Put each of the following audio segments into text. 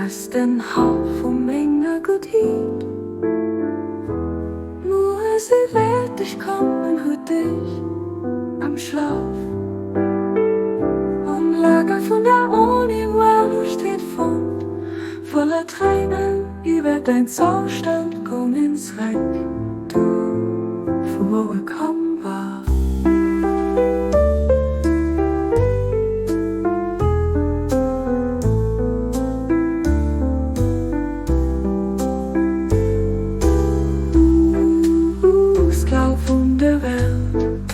Ass den Hauch vu menger Guttheet. Muer se wäert dech kommen, huet dech am Schlaf um Lager vun der Oniwelluchtheet fonnt. Voller Tréinen iwwer däin Zoustand goung en zréck do vu wou e komm war. Ooh, Sklav vun der Welt.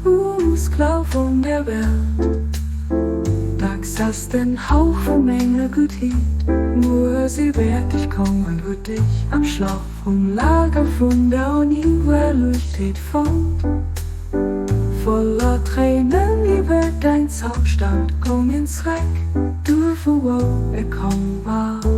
Ooh, Sklav vun der Welt. Dacks ass den Hauch vu menger Guttheet muer se wäert dech kommen, huet dech am Schlaf um Lager vun der Oniwelluchtheet fonnt. Voller Tréinen iwwer däin Zoustand goung en zréck, du vu wou e komm war.